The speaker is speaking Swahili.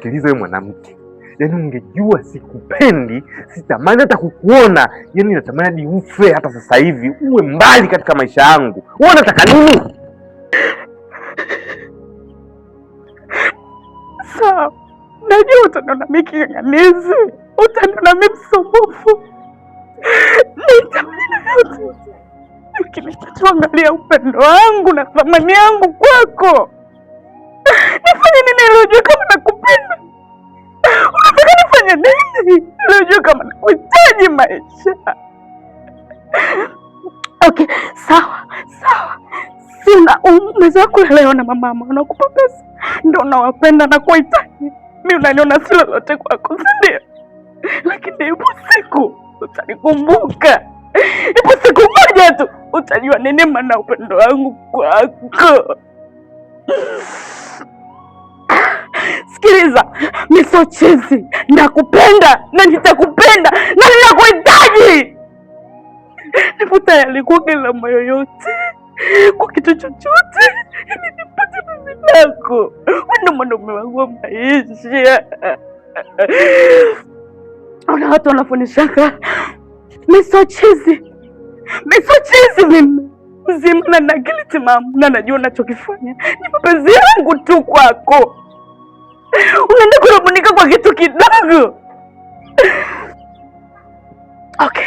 Sikiliza wewe mwanamke, yaani ungejua sikupendi, sitamani hata kukuona, yaani natamani hadi ufe hata sasa hivi, uwe mbali katika maisha yangu. Wewe unataka nini? Sawa, najua utaniona mimi king'ang'anizi, utaniona mimi msumbufu, nitafanya yote, lakini nitachoangalia upendo wangu na thamani yangu kwako. Nifanye nini ili ujue kama nakupenda? Unataka nifanye nini ili ujue kama nakuhitaji maisha? Okay, sawa sawa, sina umezoea kulelewa na mamama wanakupa pesa, ndo unawapenda na kuhitaji. Mi unaniona si lolote kwako, si ndio? Lakini ipo siku utanikumbuka, ipo siku moja tu utajua nini maana upendo wangu kwako. Sikiliza, mi sio chizi, nakupenda na nitakupenda na ninakuhitaji. Nipo tayari kwa gharama yoyote, kwa kitu chochote, ili nipate penzi lako. Wewe ndo mwanaume wangu wa maisha. Una watu wanafundishaka mi sio chizi, mi sio chizi, mimi mzima na nina akili timamu na najua nachokifanya ni mapenzi yangu tu kwako. Unaenda kurubunika kwa kitu kidogo. Okay.